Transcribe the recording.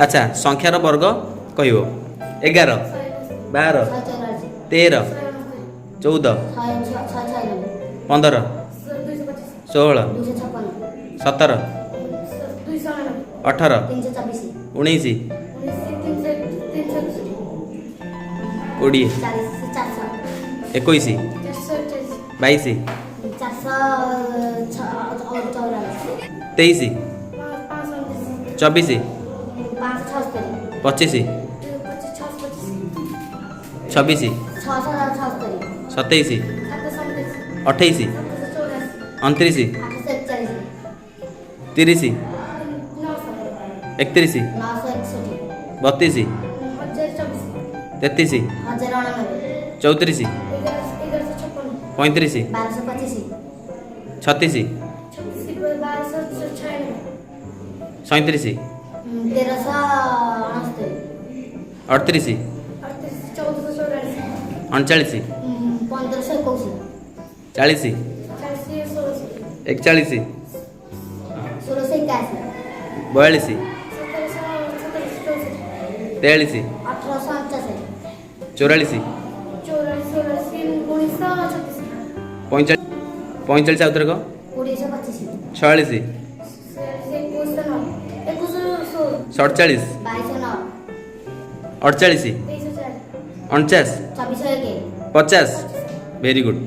ଆଚ୍ଛା, ସଂଖ୍ୟାର ବର୍ଗ କହିବ। 11, 12, 144, 13, 169, 14, 196, 15, 225, 16, 256, 17, 289, 18, 324, 19, 19, 361, 20, 40, 400, 21, 440, 22, 444, 23, 529, 24, 576, 25, 625, 26, 676, 27, 729, 28, 784, 29, 841, 30, 900, 31, 961, 32, 1024, 33, 1089, 34, 1156, 35, 1225, 36, 36, 1296, 37, 1369, 38, 38, 1444, 39, 1521, 40, 40, 1600, 41, 1681, 42, 1764, 43, 1849, 44, 44, 1936, 45, 45। ଆଉଥରେ କହ। 2025, 46, 2109, 2116, 47, 2209, 48, 2304, 49, 2401, 50। Very good.